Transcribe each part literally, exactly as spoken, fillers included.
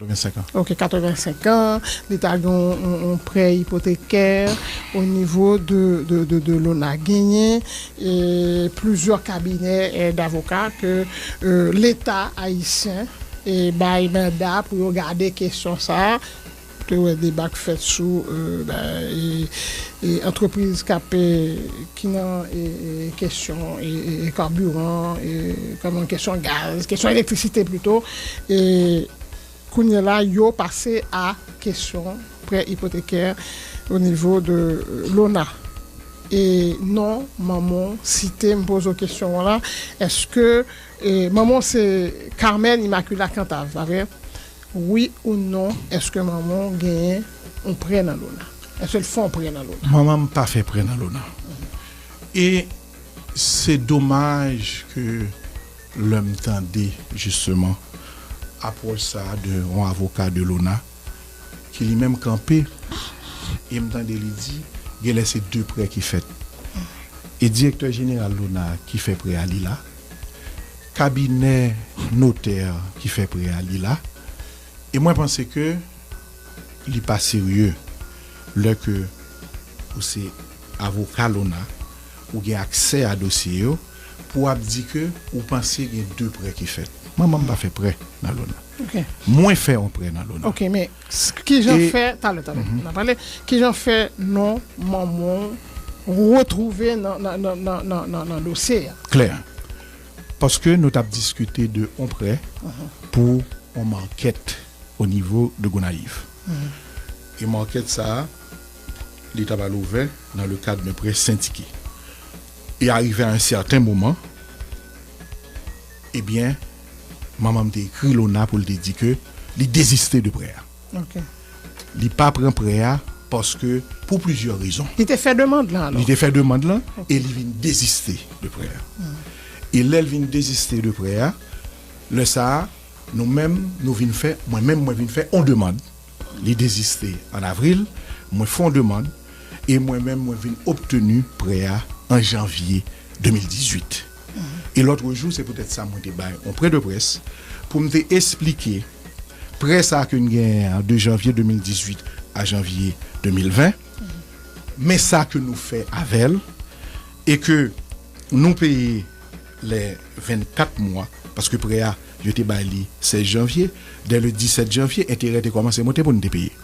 Katrevensenk an. Ok, katrevensenk an, li ta gen yon, yon, yon prè ipotekè o nivo de, de, de, de lona. Genyen e, plizyè kabinè e, davoka ke e, Leta ayisyen e, bay manda pou yo gade kesyon sa a. Te wè deba k fèt sou e, ba, e, e, antrepriz k ap e, ki nan e, e, kesyon e, e, e, kabiran, e, kòman, kesyon gaz, kesyon elektrisite plito. E, kounye la, yo pase a kesyon prè ipotekè o nivo de e, lona. E non, manman w site, m poze w kesyon an la, èske e, manman w se Carmen Immaculée Cantave, pa vre? Wi ou non, èske manman w genyen yon prè nan lona? Èske l fè yon prè nan lona? Manman m pa fè prè nan lona. E se domaj ke lè m tande, jisteman, apwòch sa a de yon avoka de lona, ki li menm kanpe, e m tande li di, genlè se de prè ki fèt. E direktè jeneral lona ki fè prè a, li la, kabinè notè ki fè prè a, li la. E mwen panse ke li pa serye lè ke ou se avoka lona, ou gen aksè a dosye yo, pou w ap di ke ou panse gen de prè ki fèt. Manman m pa fè prè nan lona. Ok. Mwen fè yon prè nan lona. Ok, men s- kijan E- fè, talè, talè, n a pale, kijan fè non manman w retwouve nan, nan, nan, nan, nan, nan, nan dosye a? Klè. Paske nou t ap diskite de yon prè pou yon makèt o nivo de Gonayiv. E makèt sa a, li t ap al ouvè nan le kad de prè sendike. E arive a yon sèten moman, ebyen, manman m te ekri lona pou l te di ke li deziste de prè a. Ok. Li pa pran prè a paske, pou plizyè rezon. Li te fè demann lan, alò? Li te fè demann lan e li vin deziste de prè a. E lè l vin deziste de prè a, lè sa a, nou menm, nou vin fè, mwen menm, mwen vin fè yon demann. Li deziste an avril, mwen fè yon demann, e mwen menm, mwen vin obteni prè a an janvye de mil dizuit. E lòt jou, se poutèt sa mwen te bay yon pwen de près pou m te esplike prè sa a ke n genyen an de janvye de mil dizuit a janvye de mil ven, men sa ke nou fè avè l, e ke nou peye lè vennkat mwa, paske prè a, yo te bay li sèz janvye, dè le disèt janvye, enterè te kòmanse monte pou n te peye.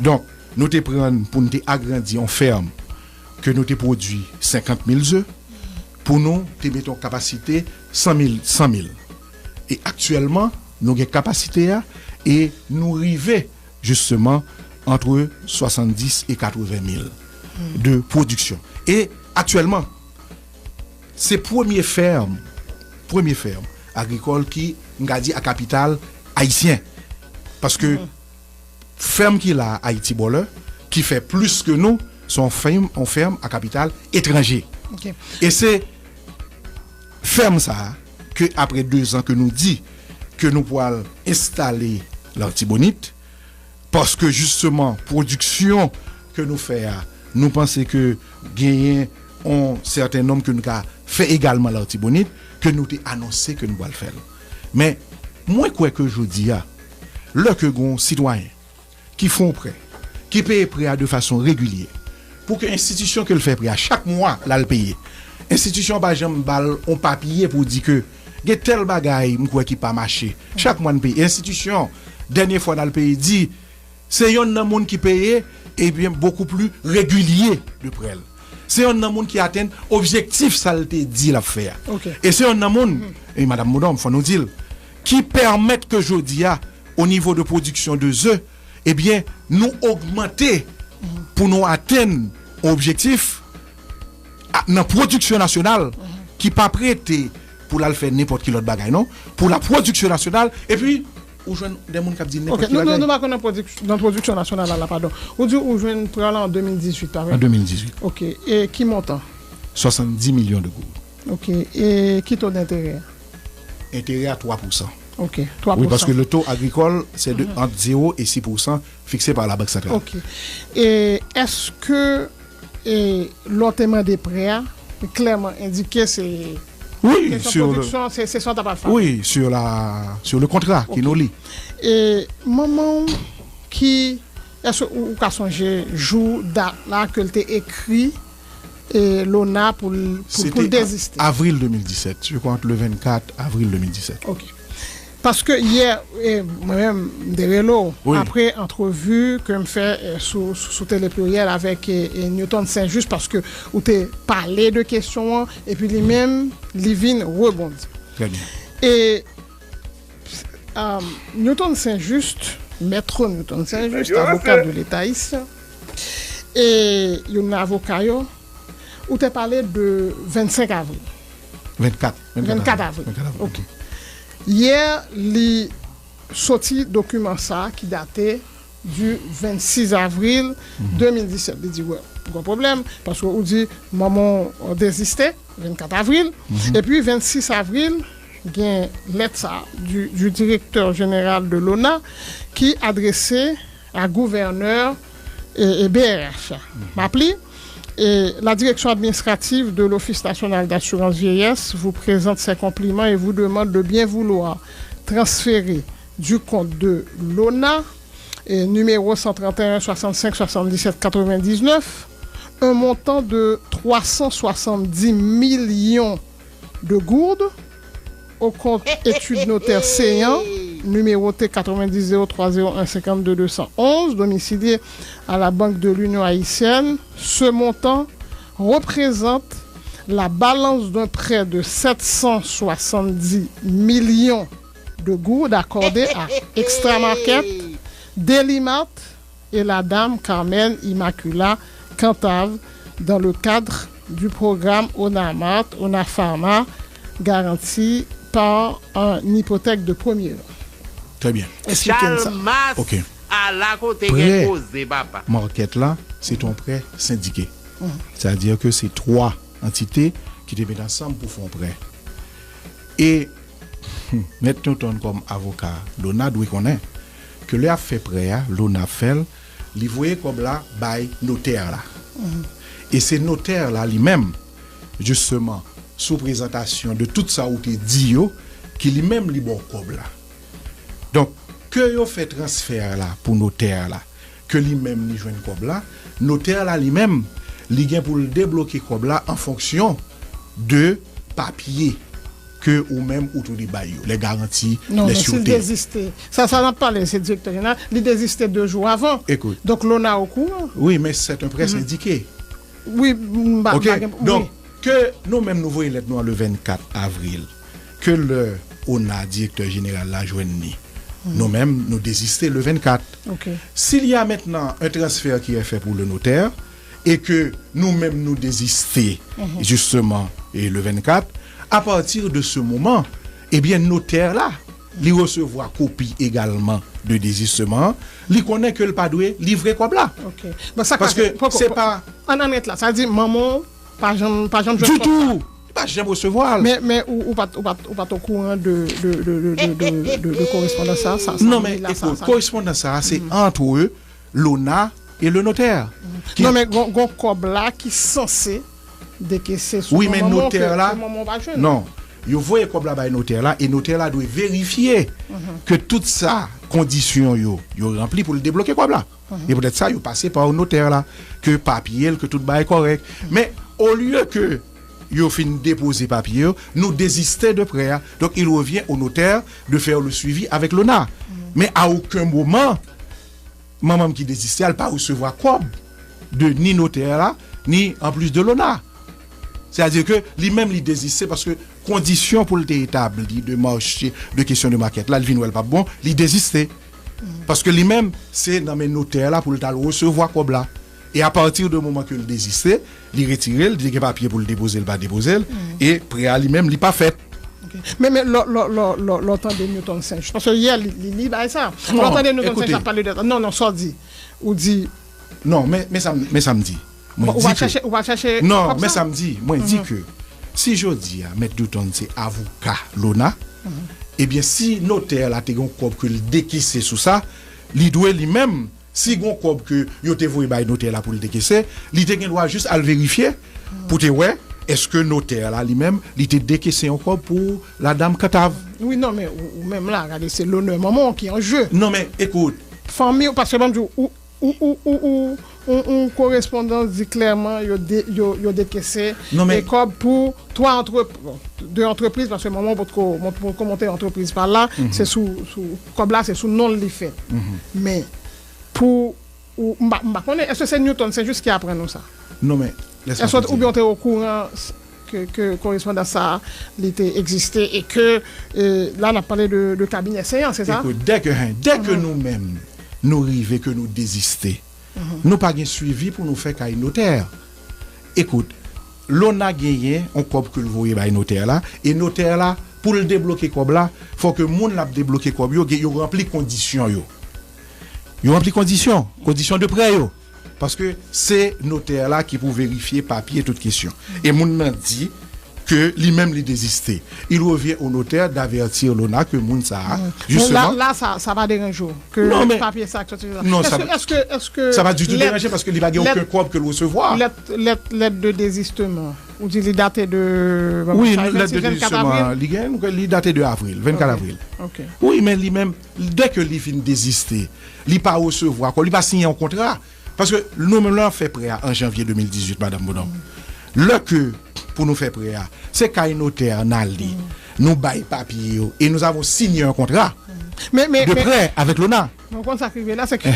Donk, nou te pran pou n te agrandi yon fèm ke nou te pwodui senkant mil ze, pou nou te mete yon kapasite san mil, san mil. E aktyèlman, nou gen kapasite a e nou rive, jisteman, antre swasanndis e katreven mil de pwodiksyon. E aktyèlman, se premye fèm, premye fèm agrikòl ki, m ka di, a kapital ayisyen. Paske fèm ki la a Ayiti Bòlè, ki fè plis ke nou, se yon fèm, yon fèm a kapital etranje. Ok. E se fèm sa a, ke apre de zan ke nou di ke nou pwal enstale Latibonit, paske jisteman, pwodiksyon ke nou fè a, nou panse ke genyen yon sèten nonm ke nou ka fè egalman Latibonit, ke nou te anonse ke nou pral fè l. Men, mwen kwè ke jodi a, lè ke gon sitwayen ki fè yon prè, ki peye prè a de fason regilye, pou ke enstitisyon ke l fè prè a, chak mwa, l al peye. Enstitisyon an pa janm ba l yon papye pou di ke gen tèl bagay, m kwè, ki pa mache. Chak mwa n peye. Enstitisyon, dènye fwa n al peye, di, se yonn nan moun ki peye, ebyen, bokou pli regilye de prè l. Se yonn nan moun ki atenn objektif sa l te di l ap fè a. Ok. E se yonn nan moun, e Madanm Moudon, fò nou di l, ki pèmèt ke jodi a, o nivo de pwodiksyon de ze, ebyen, nou ogmante pou nou atenn yon objektif a, nan pwodiksyon nasyonal ki pa prete pou l al fè nenpòt ki lòt bagay, non. Pou la pwodiksyon nasyonal, epi ou jwenn de moun k ap di nenpòt Ok, ki nou, nou, bagay. nou pa konn nan pwodiksyon, nan pwodiksyon nasyonal la, la, padon. Ou di ou jwenn prè la an de mil dizuit, pa vre? An de mil dizuit. Ok, e ki montan? Swasanndis milyon de goud. Ok, e ki to denterè? Enterè a twa pousan. Ok, twa pousan. Wi, paske le taux agricole, c'est de, entre zéro et six pour cent fixé par la Banque Centrale. Ok. E èske, e, lè w te mande prè a, klèman endike se Wi, kesyon pwodiksyon, se sa w ta pral fè. Wi, sur la, sur le contrat ki nou li. E manman w ki, èske ou, ou ka sonje jou, dat la ke l te ekri e, Lona pou l, pou, pou l deziste? C'était avril deux mille dix-sept, je crois, entre le vingt-quatre avril deux mille dix-sept. Ok. Paske yè, e, mwen menm, m te rele w, apre antrevi ke m fè, e, sou, sou, sou Tele Pliryèl avèk, e, e, Newton Saint-Juste, paske ou te pale de kesyon an, epi li menm, li vin rebondi. Très bien. E, e, Newton Saint-Juste, Maître Newton Saint-Juste, avocat de l'État haïtien, e youn nan avoka yo, ou te pale de vennsenk avril. Vennkat. Vennkat avril. Vennkat avril. Ok. Yè, li soti dokiman sa a ki date du vennsis avril de mil disèt. Li di, wè, gon pwoblèm, paske ou di manman w deziste, vennkat avril, epi vennsis avril, gen lèt sa a du, du directeur général de l'ONA ki adrese a gouvènè e, e B R H. M ap li, et la direction administrative de l'Office national d'assurance vieillesse vous présente ses compliments et vous demande de bien vouloir transférer du compte de l'ONA, et numéro cent trente et un soixante-cinq soixante-dix-sept quatre-vingt-dix-neuf, un montant de trois cent soixante-dix millions de gourdes au compte études notaires Céan, numéroté quatre-vingt-dix zéro trois zéro un cinquante-deux deux cent onze, domicilié à la Banque de l'Union haïtienne. Ce montant représente la balance d'un prêt de sept cent soixante-dix millions de gourdes accordé à Extra Market, Daily Mart, et la dame Carmen Immacula Cantave dans le cadre du programme ONAMART, ONAFARMA, garanti par une hypothèque de premier rang. Très bien. Explique-nous ça. Chalmas, ok. Ala kote gen koze, papa. Prè market la, se t on prè sendike. Sètadi ke se twa antite ki te met ansanm pou fè on prè. E Mèt Newton kòm avoka Lona dwe konnen ke lè y ap fè prè a, Lona ap fè l, li voye kòb la bay notè la. E se notè la li menm, jisteman, sou prezantasyon de tout sa ou te di yo, ki li menm li ba w kòb la. Donk, ke yo fè transfè la pou notè la, ke li menm li jwenn kòb la, notè la li menm, li gen pou l debloke kòb la an fonksyon de papye ke ou menm ou tou li bay yo, les garanties, les sûretés. Non, men si l deziste. Sa, sa n ap pale, se direktè jeneral, li deziste de jou avan. Écoute. Donk, Lona okouran. Wi, men c'est un prêt syndiqué. Wi, m pa, m pa gen, wi. Donk, ke nou menm nou voye lèt nou an le vennkat avril, ke lè Ona, direktè jeneral la, jwenn li, nou menm, nou deziste le vennkat. S'il y a maintenant un transfert qui est fait pour le notaire, et que nou menm nou deziste, justement, e le vennkat, à partir de ce moment, ebyen, notè la, li resevwa kopi egalman de dezisteman an, li konnen ke l pa dwe livre kòb la. Ok. Bon, sa k pase? Paske se pa. Ann, ann ret la. Sa di, manman w pa janm, pa janm jwenn kòb la. Ditou! Li pa janm resevwa l. Men, men ou, ou pa t, ou pa t, ou pa t okouran de, de, de korespondans sa, sa, sa. Non, men, ekout, korespondans sa, se entre Lona et le notaire. Non, men gon, gon kòb la ki sanse dekese sou non manman w ke, ke manman w pa jwenn. Non. Yo voye kòb la bay notè la, e notè la dwe verifye ke tout sa, kondisyon yo, yo ranpli pou l debloke kòb la. E poutèt sa, yo pase pa notè la, ke papye l, ke tout bagay kòrèk. Men, olye ke yo fin depoze papye yo, nou deziste de prè a. Donk, il revient au notaire de faire le suivi avec Lona. Men, à aucun moment, manman m ki deziste a, l pa resevwa kòb de ni notè la, ni anplis de Lona. Sètadi ke li menm li deziste paske kondisyon pou l te etabli de mache, de kesyon de makèt la, l vin wè l p ap bon, li deziste. Paske li menm, se nan men notè la pou l t al resevwa kòb la. E apati de moman ke l deziste, li retire l, li te gen papye pou l depoze l, pa depoze l, e prè a li menm, li pa fèt. Ok. Men, men, lè, lè, lè, lè, lè w tande Newton Saint-Just, paske yè, li, li, li bay sa. Lè w tande Newton Saint-Just ap pale de sa. Non, non, sa w di. Ou di. Non, men, men sa m, men sa m di. Mwen di ke. Ou pa chèche, ou pa chèche. Non, men sa m di. Mwen di ke si jodi a, Mèt Newton se avoka Lona, ebyen, si notè la te gen yon kòb ke l dekese sou sa, li dwe li menm, si gen yon kòb ke yo te voye bay notè la pou l dekese, li te gen dwa jis al verifye pou te wè Èske notè la li menm, li te dekese yon kòb pou ladam Kantav? Wi, non, men ou, ou menm la, gade, se lonè manman w ki an je. Non, men ekout. Fanmi w, paske ban m di w, ou, ou, ou, ou, ou, ou, ou korespondans di klèman yo, de, yo, yo dekese Non, men- e kòb pou twa antrep, de antrepriz, paske manman w potko, mont- potko monte antrepriz pa l la, se sou, sou kòb la, se sou non l li fèt. Men, pou, ou, m pa, m pa konnen, èske se Newton Saint-Just ki aprann ou sa? Non, men, lèse Èske oubyen w te okouran ke, ke korespondans sa a, li te egziste e ke, e, la, n ap pale de, de kabinè Saint an, se sa? Ekout, dè ke, hen, dè ke nou menm, nou rive ke nou deziste, nou pa gen swivi pou nou fè kay notè. Ekout, Lona genyen yon kòb ke l voye bay notè la, e notè la, pou l debloke kòb la, fò ke moun l ap debloke kòb yo, gen- yo ranpli kondisyon yo. Yo ranpli kondisyon, kondisyon de prè yo. Paske se notè la ki pou verifye papye tout kesyon. E moun nan di ke li menm li deziste. Il revient au notaire d'avertir Lona ke moun sa a, Men la, justement. La, sa, sa pa deranje w ke Non, men- papye sa, et cetera. Non, sa Èske, èske, èske Sa pa ditou lèt- deranje paske li pa gen lèt- okenn kòb ke l resevwa. Lèt, lèt, lèt de dezistement. Ou di li date de. Wi, sa, lèt de ventis, vennkat dezistement, avril? Li gen, li date de avril, vennkat avril. Ok. Wi, men li menm, dè ke li fin deziste, li pa resevwa kòb, li pa siyen yon kontra. Paske nou menm lè n ap fè prè a an janvye de mil dizuit, madanm Bonòm. Lè ke pou nou fè prè a, se kay notè n ale, nou bay papye yo, e nous avons signé un contrat Men, men, de men, prêt avec Lona. Mwen konn sa k rive la, se ke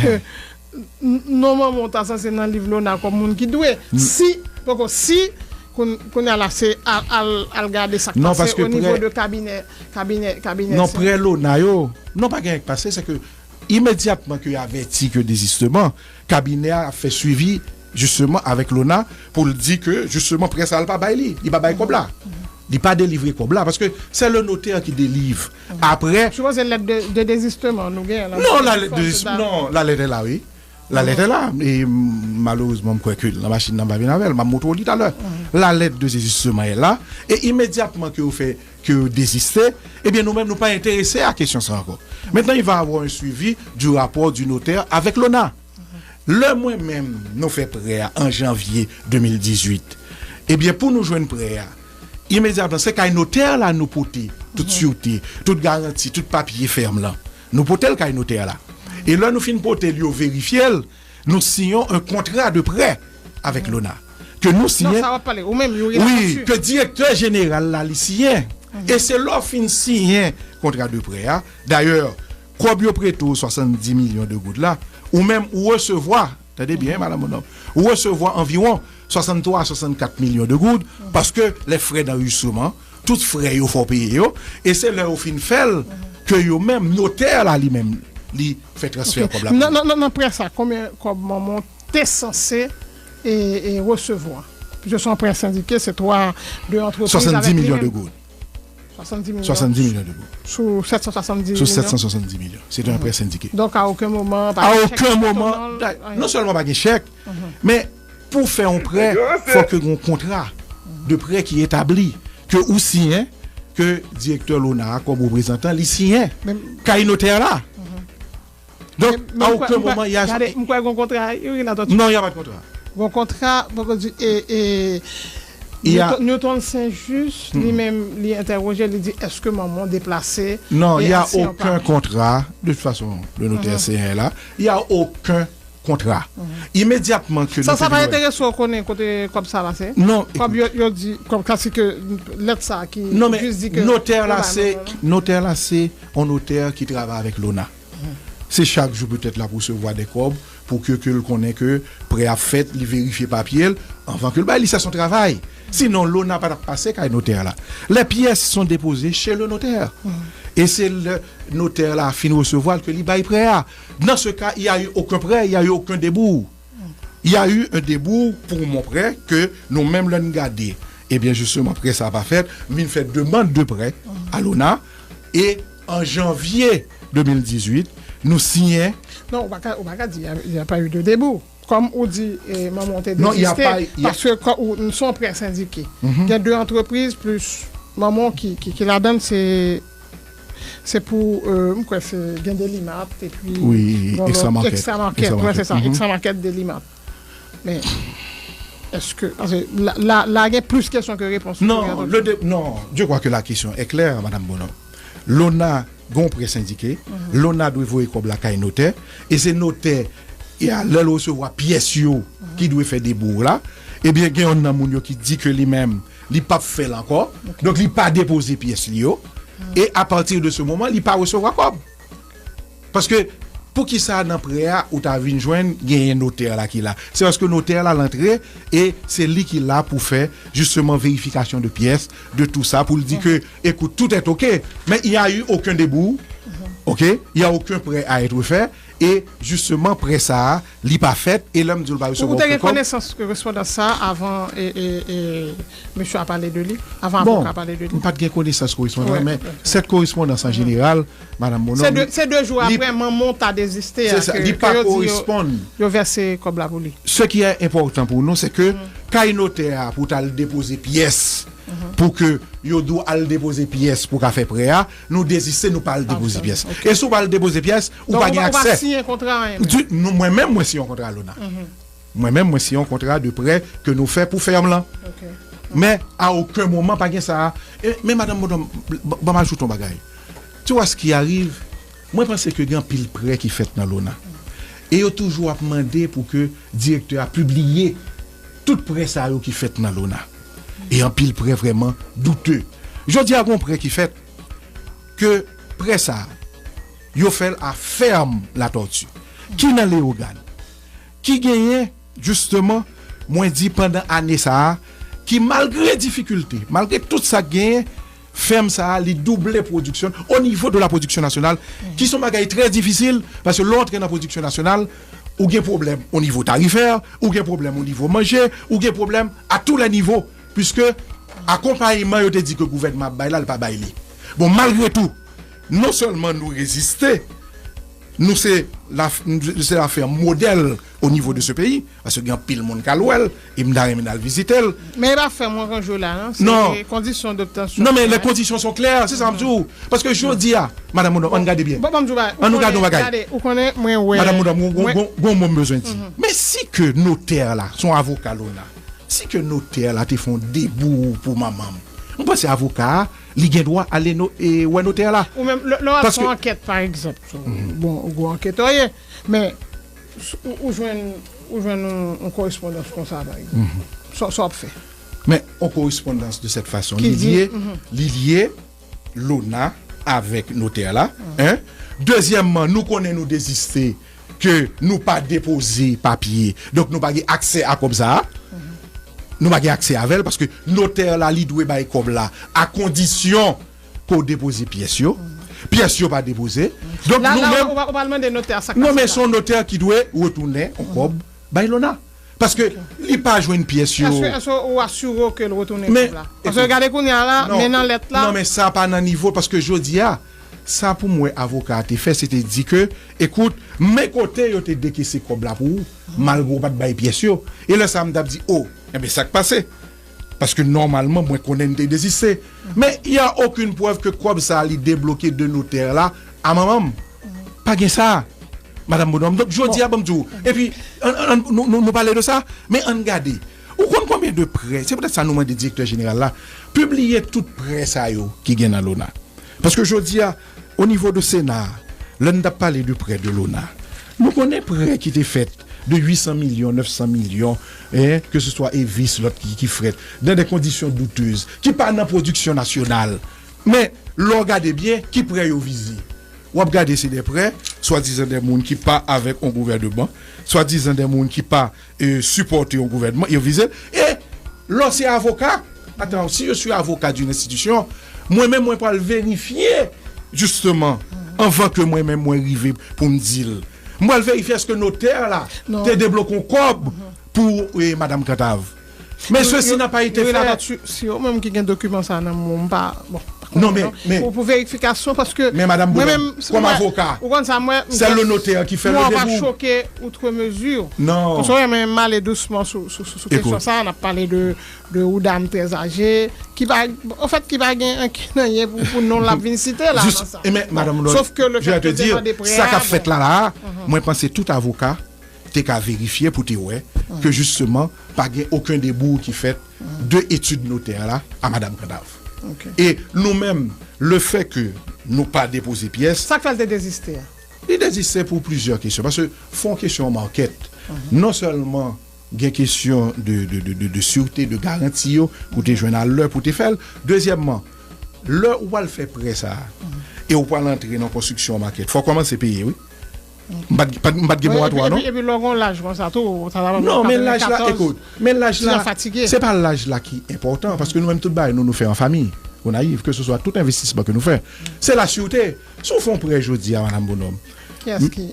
n- non manman w ta sanse nan liv Lona kòm moun ki dwe. Si, poko, si, koun- kounye a la, se al, al, al gade sa k Non, pase paske o nivo prè- de kabinè, kabinè, kabinè. Non, se- prè Lona yo, non, pa gen anyen k pase, se ke imedyatman ke yo avèti ke dezistement, kabinè a ap fè swivi, justement, avèk Lona, pou l di ke, justement, prè sa a, l pa bay li, li pa bay kòb la. Li pa delivre kòb la, paske se le notè ki delivre. Apre, Sipoze lèt de, de dezistement nou genyen la. Non, la lettre de désistement, non, la lettre est là, oui. La lettre est là. E mm, malerezman, m kwè ke nan machin nan pa vin avè l. M ap montre w li talè. La lettre de désistement est là. E imedyatman ke yo fè, ke yo deziste, ebyen nou menm nou pa enterese a kesyon sa ankò. Maintenant, il va avoir un suivi du rapport du notaire avec Lona. Lè mwen menm nou fè prè a an janvye de mil dizuit, ebyen pou nou jwenn prè a, imedyatman se kay notè la nou pote tout sirte, tout garanti, tout papye fèm lan. Nou pote l kay notè la. E lè nou fin pote l, yo verifye l, nou siyen yon kontra de prè avèk Lona. Ke nou Non, siyen sa w ap pale, ou menm, yo Wi, ke direktè jeneral la li siyen. E se lè w fin siyen kontra de prè a. Dayè, kòb yo prete w swasanndis milyon de goud la, ou menm ou resevwa, tande byen, madanm Bonòm, ou resevwa anviwon swasanntwa a swasannkat milyon de goud, paske les frais d'enregistrement, tout frè yo fò w peye yo, e se lè yo fin fè l ke yo menm, notè la li menm, li fè transfè kòb la. Nan, nan, nan, nan prè sa, konbyen kòb manman w te sanse e, e resevwa? Piske se yon prè sendike, se twa, de antrepriz Swasanndis avèk li milyon menm. De goud. Swasanndis milyon. Swasanndis milyon de goud. Sou sèt san swasanndis Sou milyon. Sèt san swasanndis milyon. Se te yon prè sendike. Donk, a okenn moman, pa A gen chèk okenn nan moman, non, da- anyen. Non sèlman pa gen chèk, men pou fè yon prè, fòk yo gen yon kontra de prè ki etabli, ke ou siyen, ke direktè Lona a kòm reprezantan, li siyen, Men- kay notè la. Donk, Men a m kwè- okenn m kwè- moman, y a gade, m kwè gon kontra, wi, la, Non, y a pa de kontra. Gon kontra, poko di, e, e, Y a- Newton, Newton Saint-Just, li menm, li entèwoje, li di, èske manman w deplase? Non, E il y a asyan pa- aucun contrat. De toute façon, le notaire C un est là. Il y a aucun contrat. Imedyatman ke Sa, nou sa te pa vin wè- enterese w konnen kote kòb sa pase? Non, Kòb yo, yo di, kòb, kasi ke lèt sa ki Non, men jis di ke notè la yo ba se manman. Notè la se yon notè ki travay avèk Lona. Se chak jou petèt l ap resevwa de kòb pou ke, ke l konnen ke prè ap fèt, li verifye papye l anvan ke l bay li. Se son travay. Sinon, Lona pa t ap pase kay notè la. Les pièces sont déposées chez le notaire. E se le notè la fin resevwa l ke li bay prè a. Dans ce cas, il y a eu aucun prêt, il y a eu aucun déboursement. Il y a eu un déboursement pour mon prêt ke nou menm lè n gade. Ebyen, justement, prè sa pa fèt. M vin fè demann de prè a Lona. E an janvye de mil dizuit, nou siyen. Non, ou pa ka, ou pa ka di, il y a, il y a pas eu de déboursement. Kòm ou di, e, manman w te Non, y a deziste, pa, y a- paske kò- ou, nou se yon prè sendike. Gen de antrepriz plis manman w ki, ki, ki ladan l, se, se pou, e, m kwè se gen Delimat, epi Wi, gon lòt, Extra Market. Extra Market, Extra wè, se Market. sa, Extra Market, Delimat. Men, Èske, paske la, la, la gen plis kesyon ke repons. Non, le de, non, je crois que la question est claire, Madame Bonhomme. Lona gon prè sendike, Lona dwe voye kòb la kay notè, e se notè, e a lè l resevwa pyès yo ki dwe fè debou la, ebyen gen yon nan moun yo ki di ke li menm, li p ap fè l ankò, donk li pa depoze pyès li yo, e a pati de se moman, li pa resevwa kòb. Paske, poukisa nan prè a, ou ta vin jwenn genyen notè la ki la? Se paske notè la, l antre, e se li ki la pou fè, jisteman, verifikasyon de pyès, de tout sa, pou l di ke, écoute, tout est OK, mais il y a eu aucun débouw, OK, il y a aucun prêt à être fait, e jisteman, prè sa a, li pa fèt, e lè m di w l pa resevwa okenn kòb. Ou te gen konesans ke korespondans sa a avan, e, e, e, mesye a pale de li, avan avoka a pale de li? Bon, m pa t gen konesans korespondans, men sèt korespondans an jeneral, Madame Bonhomme, se de, se de jou apre manman w ta deziste a, ke, ke yo di yo, yo vèse kòb la pou li. Ce qui est important pour nous, c'est que kay notè a pou t al depoze pyès, pou ke yo di w al depoze pyès pou ka fè prè a, nou deziste, nou pa al depoze pyès. E si w pa al depoze pyès, ou pa gen aksè. Ou pa siyen kontra anyen menm? Mwen menm, mwen siyen yon kontra Lona. Mwen menm, mwen siyen yon kontra de prè ke nou fè pou fèm lan. Men, a okenn moman, pa gen sa. E, men, Madame Bonhomme, ban m ajoute yon bagay. Tu vois ce qui arrive? Mwen panse ke gen anpil prè ki fèt nan Lona. E yo toujou ap mande pou ke direktè a pibliye tout prè sa yo ki fèt nan Lona. E anpil prè vrèman doute. Jodi a, gon prè ki fèt ke prè sa, yo fè l a fèm Latòti, ki nan Leyogàn, ki genyen, jisteman, mwen di pandan ane sa a, ki malgre difikilte, malgre tout sa k genyen, fèm sa a, li double pwodiksyon o nivo de la pwodiksyon nasyonal, ki se yon bagay trè difisil, paske lè w antre nan pwodiksyon nasyonal, ou gen pwoblèm o nivo tarifè, ou gen pwoblèm o nivo manje, ou gen pwoblèm a tou lè nivo, piske akonpayman yo te di ke gouvènman ap bay la, li pa bay li. Bon, malgre tou, non sèlman nou reziste, nou se la, se la fèm modèl o nivo de se peyi, paske gen anpil moun k al wè l, e m ta renmen al vizite l. Men e pa fèm w an ranjou la, non? Se kondisyon doptansyon. Non, mais les conditions sont claires, se sa m di w. Paske jodi a, Madame Mondon, ann gade byen. Bon, bon, m di w bagay. Ann nou gade yon bagay. Gade, ou konnen, mwen wè. Madame Mondon, gon, gon, gon, gon mo m bezwen di. Men si ke notè la, se yon avoka Lona, si ke notè la te fè yon debou pou manman m, m panse avoka a, li gen dwa ale no, e, wè notè la. Ou menm, lè, lè w ap fè yon ankèt, pa egzanp, bon, ou gwo anketè w ye, men, ou, ou jwenn, ou jwenn yon, yon korespondans konsa, pa egzanp. Sa, sa w ap fè? Men, yon korespondans de cette façon, li lye, li lye Lona avèk notè la, en. Dezyèmman, nou konnen nou deziste ke nou pa depoze papye. Donk, nou pa gen aksè a kòb sa a. Nou pa gen aksè avè l paske notè la, li dwe bay kòb la a kondisyon ke w depoze pyès yo. Pyès yo pa depoze. Donk, la, nou la, menm, ou pa, ou pa mande notè a sa k pase la. Non, men se yon notè ki dwe retounen yon kòb bay Lona. Paske li pa jwenn pyès yo. Èske, èske ou asire w ke l retounen kòb la? Paske gade kounye a la, men nan lèt la. Non, men sa pa nan nivo, paske jodi a, sa pou m wè avoka a te fè, se te di ke, ekout, men kote yo te dekese kòb la pou ou, malgre w pa t bay pyès yo. E lè sa a, m t ap di, o, enben, sa k pase? Paske nòmalman, mwen konnen m te deziste. Men, y a aucune preuve ke kòb sa a, li debloke de notè la a manman m. Pa gen sa, Madame Mondon. Donk, jodi a, ban m di w. Epi, ann, ann, nou, nou, nou pale de sa, men ann gade. Ou konn konbyen de prè? Se poutèt sa nou mande direktè jeneral la, pibliye tout prè sa yo ki gen nan Lona. Paske jodi a, o nivo de Sena, lè n t ap pale de prè de Lona, nou konnen prè ki te fèt de uit san milyon, nèf san milyon, en, ke se swa Evis, lòt ki, ki fèt, dans des conditions douteuses, ki pa nan pwodiksyon nasyonal. Men, lè w gade byen, ki prè yo vize? W ap gade se de prè, swadizan de moun ki pa avèk yon gouvènman, swadizan de moun ki pa, e, sipòte yon gouvènman, yo vize l. E lè w se avoka, attends, si je suis avocat d'une institution, mwen menm mwen pral verifye, jisteman, anvan ke mwen menm mwen rive pou m di l. M pral verifye èske notè la te debloke yon kòb pou, e, Madam Cantave. Men sesi n'a pas été fait. Si, si yo menm ki gen dokiman sa nan men w, m pa, bon, pa konnen non. Pou, pou verifikasyon, paske men Madam Bonhomme, kòm avoka, ou konn sa, mwen, sèl le notè ki fè le debou. Mwen pa choke outre mesure. Non. Paske w renmen m ale dousman sou, sou, sou, sou kesyon sa, n ap pale de, de yon dam trè aje, ki pa, anfèt, ki pa gen ankenn anyen pou, pou non l ap vin site la nan sa. Sof ke le fèt ke l te mande prè a, sa k ap fèt la, la, mwen panse tout avoka te ka verifye pou te wè ke jisteman pa gen okenn debou ki fèt de etid notè la a Madanm Candave. E nou menm, lefètke nou pa depoze pyès, Sa k fè l te deziste a? Li deziste pou plizyè kesyon. Paske fè yon kesyon market. Non sèlman gen kesyon de, de, de, de, de sirte, de garanti yo, pou te jwenn a lè, pou te fè l. Dezyèmman, lè ou pral fè prè sa a, e ou pral antre nan konstriksyon market, fò w kòmanse peye, wi. M pa t, pa t, m pa t gen moratwa, non? Epi lè w gen yon laj konsa tou, sa va Non, men laj la, ekout, men laj la, fatige. Se pa laj la ki enpòtan, paske nou menm tout bagay nou, nou fè an fanmi. Gonayiv, ke se swa tout envestisman ke nou fè. Se la sirte. Si w fè yon prè jodi a, Madanm Bonòm, Kiyès ki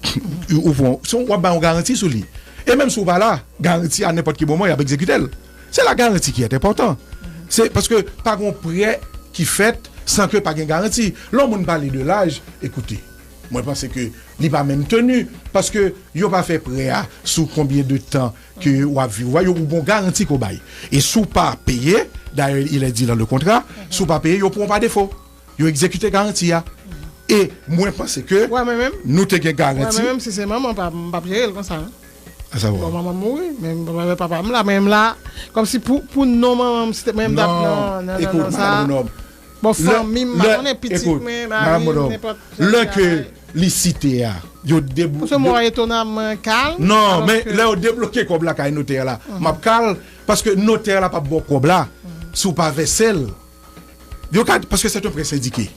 ou pran, si w ap bay yon garanti sou li. E menm si w pa la, garanti a nenpòt ki moman, y ap egzekite l. Se la garanti ki enpòtan. Se paske pa gen yon prè ki fèt san ke pa gen garanti. Lè yon moun pale de laj, ekoute, mwen panse ke li pa menm teni, paske yo pa fè prè a sou konbyen de tan ke w ap viv. Ou wè, yo, ou gon garanti ke w bay. E si w pa peye, dayè, il est dit dans le contrat, si w pa peye, yo pran w pa defo. Yo egzekite garanti a. E mwen panse ke Wè mwen menm, nou te gen wè garanti. Mwen menm, si se manman m, pa, m p ap jere l konsa. Hein. A sa Bon, wè. Manman m mouri, men papa m la, menm la, kòmsi pou, pou non manman m, si te menm dat Non, nan, nan, nan, ekout, nan sa. Madanm Bonòm. Bon, Lè- fanmi m, m pa lè- konnen pitit ekout, mwen, Madanm mari m, Bonòm, nenpòt jan lè li ke travay. Li site a, yo debou- Paske mwen etonan mwen kalm. Non, alò men ke- lè yo debloke kòb la kay notè la, m ap kal, paske notè la p ap ba w kòb la si w pa vèse l. Yo ka, paske se yon prè sendike.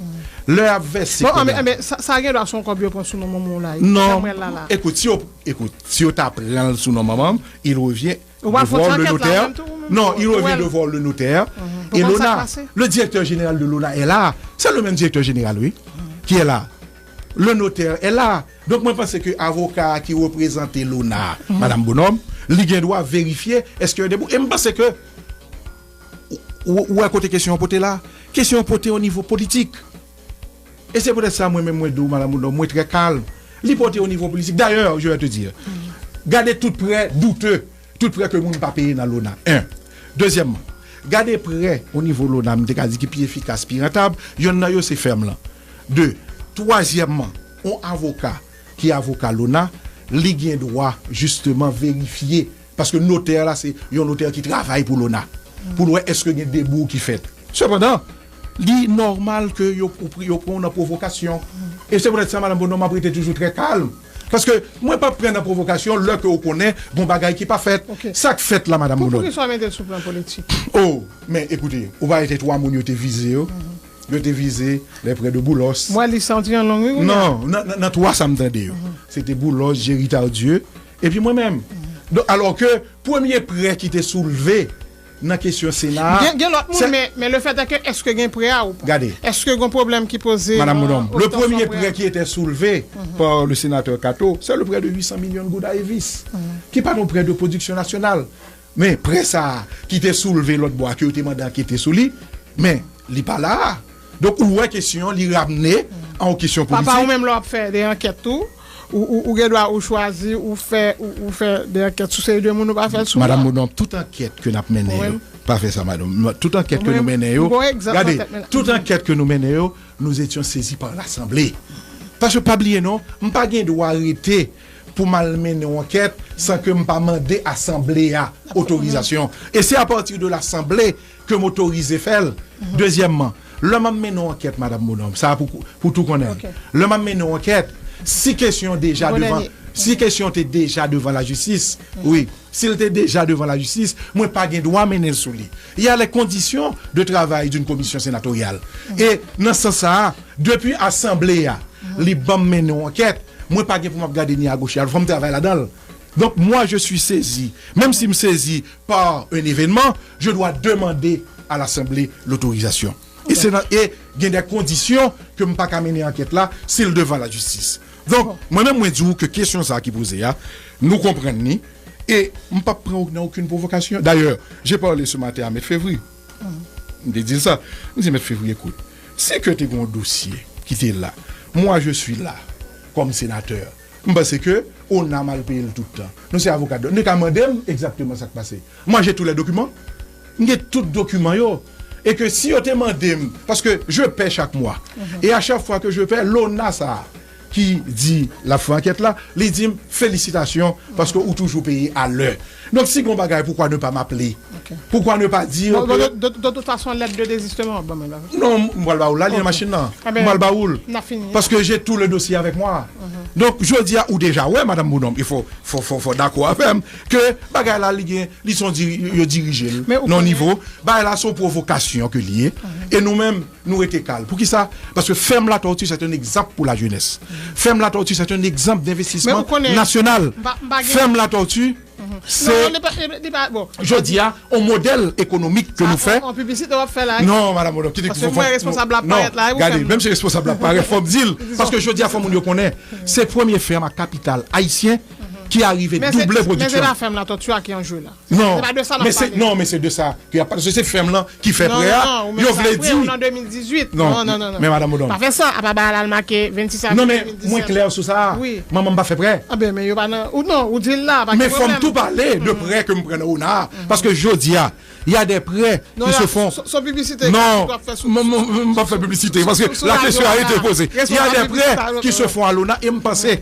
Lè y ap vèse Bon, kòb anben, la. Anben, sa, sa gen dwa se yon kòb yo pran sou non manman w la. Non, Mwen la la. Écoute, si yo, écoute, si yo ta pran l sou non manman m, il revient Ou pral fè devant ti le ankèt la, notaire. menm tou, ou menm Non, tou, il ou revient wè l. Devant le notaire. Pou Et konn sa k Lona, pase. Le directeur général de Lona est là. C'est le même directeur général, oui, qui est là. Le notaire est là. Donk, mwen panse ke avoka a ki reprezante Lona, Madanm Bonòm, li gen dwa verifye èske yo debou. E m panse ke ou, ou, ou wè kote kesyon an pote la. Kesyon an pote o nivo politik. E se poutèt sa, mwen menm, mwen di w, Madanm Bonòm, mwen trè kalm. Li pote o nivo politik. Dayè, je vais te dire, gade tout prè douteux, tout prè ke moun pa peye nan Lona. En. Dezyèmman, gade prè o nivo Lona, m te ka di ki pi efikas, pi rantab, yonn nan yo se fèm lan. De. Twazyèmman, yon avoka ki avoka Lona, li gen dwa jisteman verifye, paske notè la se yon notè ki travay pou Lona, pou l wè èske gen debou ki fèt. Sepandan, li nòmal ke yo, yo pran w nan pwovokasyon. E se poutèt sa, Madanm Bonòm, m ap rete toujou trè kalm. Paske mwen p ap pran nan pwovokasyon lè ke w konnen gon bagay ki pa fèt. Ok. Sa k fèt la, Madanm Pou, pou Bonòm? Ki sa w mete l sou plan politik? Oh, men ekoute, ou pa wè se twa moun yo te vize yo. Yo te vize les près de Boulos. Mwen li santi an long, wi, wi. Non, nan, nan, nan twa sa m tande yo. Se te Boulos, Jerry Tardieu, epi mwen menm. Donk, alò ke premye prè ki te soulve nan kesyon Sena a, Gen, gen lòt se- moun, men, men le fèt ke èske gen prè a ou pa? Gade. Èske gen pwoblèm ki poze? Madame euh, Bonhomme, le otan fò premier prè a? Prêt qui était soulevé par le sénateur Kato, c'est le prêt de huit cents millions de goud à Evis, ki pa yon prè de pwodiksyon nasyonal. Men prè sa a ki te soulve lòt bò a, ke yo te mande ankete sou li, men li pa la a. Donk, ou wè kesyon an, li ramne an yon kesyon politik. Papa, ou menm lè w ap fè de ankèt tou, ou, ou, ou gen dwa ou chwazi, ou fè, ou, ou fè de ankèt sou seri de moun, ou pa fè l sou Madame yo. Bonhomme, tout ankèt ke n ap mennen yo, Mwen. Pa fè sa, madame. Tout ankèt ke Mwen, nou mennen yo, mwen, egzanp nan gade, tèt mwen. Tout ankèt ke nou mennen yo, nous étions saisis par l'Assemblée. Paske pa bliye non, m pa gen dwa rete pou m al mennen yon ankèt san ke m pa mande Asanble a otorizasyon. E se apati de Lasanble ke m otorize fè l. Dezyèmman, lè m ap mennen yon ankèt, Madame Bonhomme, sa pou, pou tou konnen. Ok. Lè m ap mennen yon ankèt, si kesyon deja Bon, devan, dènye. Si kesyon te deja devan lajistis, wi. Si l te deja devan lajistis, mwen pa gen dwa mennen l sou li. Il y a les conditions de travail d'une commission sénatoriale. E nan sans sa a, depi Asanble a, li ban m mennen yon ankèt, mwen pa gen pou m ap gade ni a goch ni a dwat, fò m travay ladan l. Donc, moi, je suis saisi. Même si m sezi par un événement, je dois demander à l'Assemblée l'autorisation. E se nan, e gen de kondisyon ke m pa ka mennen ankèt la si l devan lajistis. Donk, mwen menm, mwen di w ke kesyon sa a ki poze a, nou konprann li, e m p ap pran nan okenn pwovokasyon. Dayè, j'ai parlé ce matin à Maître Févry. M te di l sa. M di, Maître Févry, écoute, si ke te gen yon dosye ki te la, moi, je suis là, comme sénateur, m panse ke Ona m al peye l tout tan. Nou se avoka, nou ka mande m egzakteman sa k pase. Moi, j'ai tous les documents. M gen tout dokiman yo. E ke si yo te mande m, paske je paie chaque mois. E a chak fwa ke je paie, Lona sa a, ki di l ap fè ankèt la, li di m, felisitasyon, paske ou toujou peye a lè. Donk, si gon bagay, pourquoi ne pas m'appeler? Pourquoi ne pas dire Bon, que... de, de, de toute façon, lettre de désistement, bon, men la. Non, m pral ba ou la, li nan machin nan. M pral ba ou l. N a fini. Paske j'ai tout le dossier avec moi. Donk, jodi a, ou deja wè, Madanm Bonhomme, il faut, faut, faut, faut dakò avè m, ke bagay la, li gen, li son diri, yo dirije l nan nivo. Bagay la, son pwovokasyon ke li ye. E nou menm, nou rete kal. Poukisa? Paske Ferme la Tortue, c'est un exemple pour la jeunesse. Ferme la Tortue, c'est un exemple d'investissement national. Ferme la Tortue, se jodi a, yon modèl ekonomik ke nou fè. An piblisite w ap fè la. Non, Madanm Bonhomme, kite Paske mwen responsab la parèt la. Gade, menm si responsab la parèt, fò m di l. Paske jodi a, fò moun yo konnen, se premye fèm a kapital ayisyen ki arive double pwodiksyon. Men se la Ferme la Tortue a ki an jeu la. Non, men se, non, men se de sa ke y ap pale. Se fèm lan ki fè prè a. Yo vle di. Non, non, non. Men Madanm Bonhomme. Pa fè sa, apa bagay la l make vennsis avril de mil disèt. Non, men mwen klè sou sa. Manman m pa fè prè. Anben, men yo pa nan, ou non, ou di l la, pa gen pwoblèm. Men fò m tou pale de prè ke m pran nan ona a. Paske jodi a, y a des prêts qui se font. Non, m p ap fè piblisite paske la question a été posée. Il y a des prêts qui se font à l'ona e m panse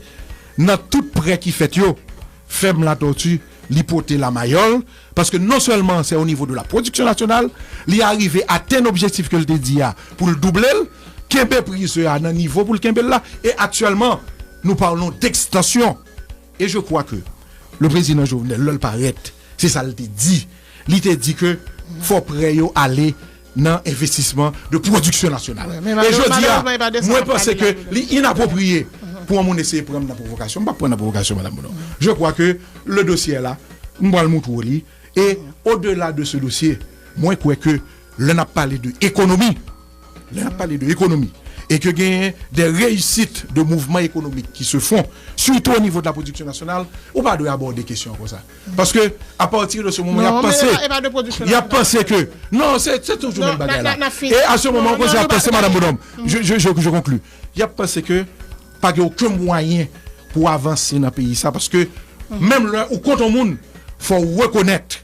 nan tout prè ki fèt yo, Ferme la Tortue, li pote la mayòl, paske non sèlman se o nivo de la pwodiksyon nasyonal, li arive atenn objektif ke l te di a pou l double l, kenbe pri a nan nivo pou l kenbe l la, e aktyèlman, nou pale de ekstansyon. E je crois que le président Jovenel, lè l parèt, se sa l te di. Li te di ke fò prè yo ale nan envestisman de pwodiksyon nasyonal. E jodi a, mwen panse ke li inapwopriye pou yon moun eseye pran m nan pwovokasyon. M p ap pran nan pwovokasyon, Madanm Bonhomme. Je crois que le dossier est là, m pral montre w li. E au-delà de ce dossier, mwen kwè ke lè n ap pale de ekonomi, lè n ap pale de ekonomi, e ke genyen de reyisit de mouvman ekonomik ki se fon, sirtou o nivo de la pwodiksyon nasyonal, ou pa dwe abòde kesyon an konsa. Paske, a partir de ce moment, y ap panse, y ap panse ke, non, se, se toujou menm bagay la. E a ce moment, konsa, y ap panse, Madanm Bonhomme, je, je, je, je conclus. Y ap panse ke pa gen okenn mwayen pou avanse nan peyi sa, paske menm lè ou kont yon moun, fò w rekonèt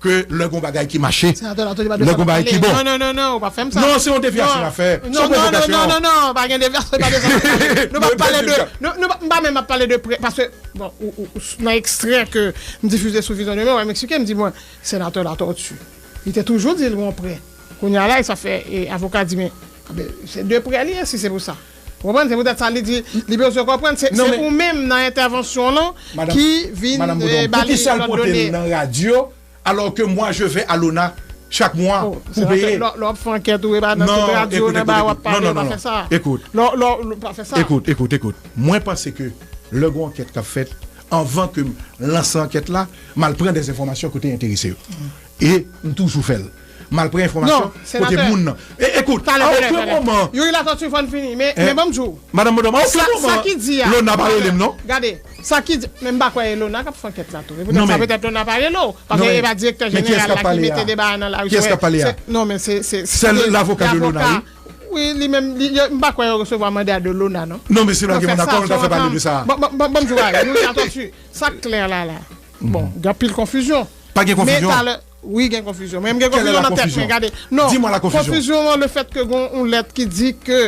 ke lè gon bagay ki mache, lè gon bagay ki bon. Non, non, non, non, ou pa fè m sa. Non, se yon devyasyon n ap fè. Se yon pwovokasyon. Non, non, non, non, pa gen devyasyon, pa de sa. Nou pa pale de, nou, nou pa, m pa menm ap pale de prè, paske, bon, ou, ou, ou, nan ekstrè ke m difize sou Vizyon Demen, w a m eksplike, m di, bon, senatè Latortue, li te toujou di l gon prè. Kounye a la, sa fè, e, avoka di, men, anben, se de prè li ye, si se pou sa. Ou konprann? Se poutèt sa li di, li bezwen konprann, se, se ou menm nan entèvansyon w lan ki vin, e, ba li lòt done. Poukisa l pote l nan radyo, alors que moi je vais à l'ona chaque mois pour payer? Lè w ap fè ankèt ou e pa nan tout radyo nan ba w ap pale, pa fè sa. Lè w, lè w, pa fè sa. Écoute, écoute, écoute. Mwen panse ke lè gon ankèt k ap fèt, anvan ke m lanse ankèt la, m al pran des enfòmasyon kote enterese yo. E m toujou fè l. M al pran enfòmasyon kote moun nan. E, écoute, a okenn moman. Youri Latortue, fò n fini. Men, men ban m di w. Madanm Bonhomme, a okenn moman, Lona pa rele m, non? Gade, sa ki di, men m pa kwè e Lona k ap fè ankèt la tou. E poutèt sa, petèt Lona pa rele w. Paske e pa direktè jeneral la ki mete deba a nan lari. Kiyès k ap pale a? Non, men se, se, se lavoka de Lona, wi. Wi, li menm, li, yo, m pa kwè yo resevwa manda de Lona, non. Non, men se lage moun nan, kòman l ta fè pale de sa? Bon, bon, bon, bon, m di w, Youri Latortue, sa k klè la, la. Bon, gen anpil konfizyon. Pa gen konfizyon? Men talè, wi, gen konfizyon. Men m gen konfizyon nan tèt mwen, gade. Non, konfizyon an, lefèt ke gon yon lèt ki di ke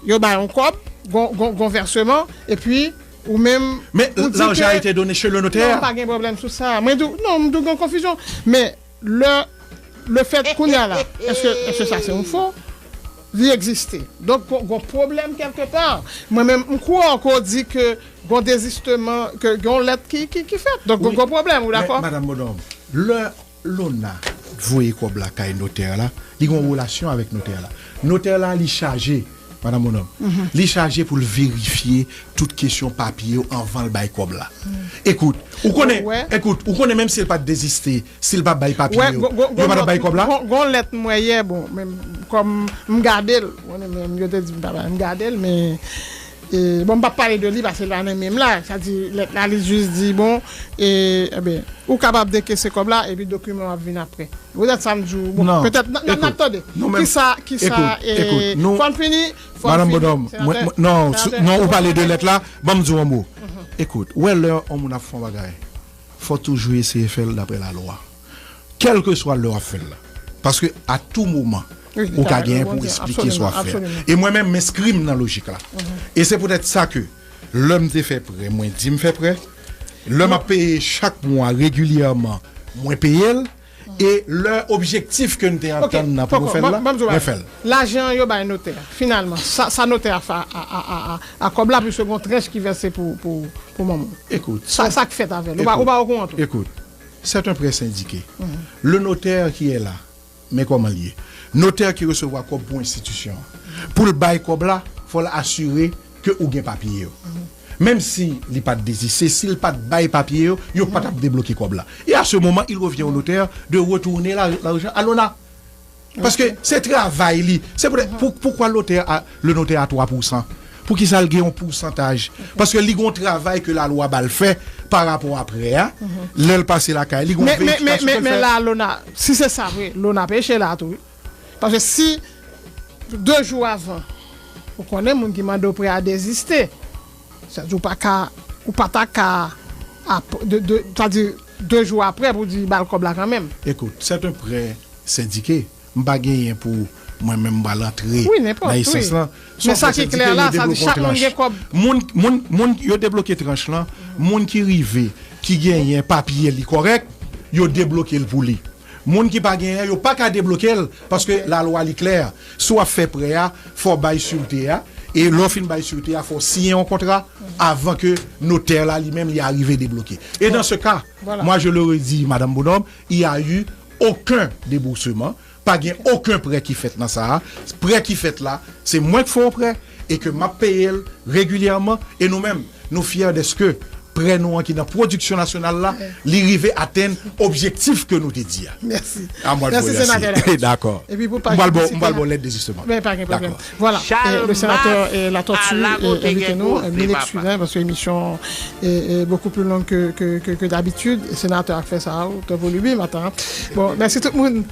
yo bay yon kòb, gon, gon, gon vèseman, epi ou menm, ou di ke... Mais l'argent a été donné chez le notaire. Non, pa gen pwoblèm sou sa. Mwen di w, non, m di w gen konfizyon. Men lè, lefèt kounye a la, èske, èske sa se yon fo? Li egziste. Donk, gon, gon pwoblèm kèlkepa. Mwen menm, m kwè ke w di ke gon dezisteman, ke gon lèt ki, ki, ki fèt. Donk, gon, gon pwoblèm, ou dakò? Madanm Bonhomme, lè Lona voye kòb la kay notè la, li gon relasyon avèk notè la. Notè la, li chaje, Madanm Bonhomme, li chaje pou l verifye tout kesyon papye yo anvan l bay kòb la. Ekout, ou konnen, ekout, ou konnen menm si l pa t deziste, si l pa bay papye yo, yo pa t ap bay kòb la? Gon, gon lèt m wè yè, bon, men kòm m gade l, ou konnen, men yo te di m pa bay, m gade l, men, e, bon, m p ap pale de li paske l pa nan men m la, sa di, lèt la, li jis di, bon, e, enben, ou kapab dekese kòb la, epi dokiman w ap vin apre. Poutèt sa m di w, bon, petèt, n ap, n ap tande. Kisa, kisa, e, fò n fini, fò n fini. Madanm Bonhomme, non, non, ou pale de lèt la, ban m di w yon mo. Ekout, ou wè lè yon moun ap fè yon bagay, fò toujou eseye fè l daprè lalwa. Kèlkeswa lè w ap fè l la. Paske a tou moman, Ou ka genyen pou eksplike sa w ap fè. E mwen menm, m enskri m nan lojik la. E se poutèt sa ke lè m te fè prè, mwen di m fè prè. Lè m ap peye chak mwa regilyèman, mwen peye l. E lè objektif ke n te antann nan pou nou fè l la, mwen fè l. Lajan yo bay notè a, finalman, sa, sa notè a fè a, a, a, a, a kòb la, piske gon tranch ki vèse pou, pou, pou manman. Écoute, sa, sa k fèt avè l. Ou pa, ou pa okouran tou. Écoute, c'est un prêt syndiqué. Le notaire qui est là, men kòman l ye. Notè ki resevwa kòb pou enstitisyon an, pou l bay kòb la, fò l asire ke ou gen papye yo. Menm si li pa t deziste, si l pa t bay papye yo, yo pa t ap debloke kòb la. Et à ce moment, il revient au notaire de retourner la, l'argent à l'ONA. Paske se travay li. Se pou, pou, poukwa lotè a, le notaire a twa pousan? Poukisa l gen yon pousantaj? Paske li gen yon travay ke lalwa ba l fè pa rapò a prè a. Lè l pase lakay li, gen yon verifikasyon ke l fè. Men la, l'ONA, si se sa vre, l'ONA peche la tou, wi. Paske si de jou avan, ou konnen moun ki mande w prè a deziste, sa di ou pa ka, ou pa ta ka, ap- de, de, sa di de jou apre pou di ba l kòb la kanmenm. Écoute, c'est un prêt syndiqué. M pa genyen pou mwen menm m pral antre nan esans lan. Men sa ki klè la, sa di chak moun gen kòb. Moun, moun, moun, yo debloke tranch lan. Moun ki rive, ki genyen papye li kòrèk, yo debloke l pou li. Moun ki pa genyen, yo pa ka debloke l, paske lalwa li klè. Si w ap fè prè a, fò w bay sirte a, e lè w fin bay sirte a, fò w siyen yon kontra avan ke notè la li menm li arive debloke. Et dans ce cas, moi je le redis, Madame Bonhomme, il y a eu aucun déboursement, pa gen okenn prè ki fèt nan sa a. Prè ki fèt la, se mwen k fè yon prè e ke m ap peye l regilyèman, e nou menm, nou fyè dèske prè nou an ki nan pwodiksyon nasyonal la, li rive atenn objektif ke nou te di a. Mèsi. A mwen pou mèsi. Dakò. M pral ba w lèt dezisteman. Men pa gen pwoblèm. Voilà. Le sénateur Latortue envite nou. Mil ekskiz, paske emisyon est beaucoup plus longue que, que, que, que d'habitude. Senatè a fè sa, ou te voli wi maten. Bon, mèsi tout moun.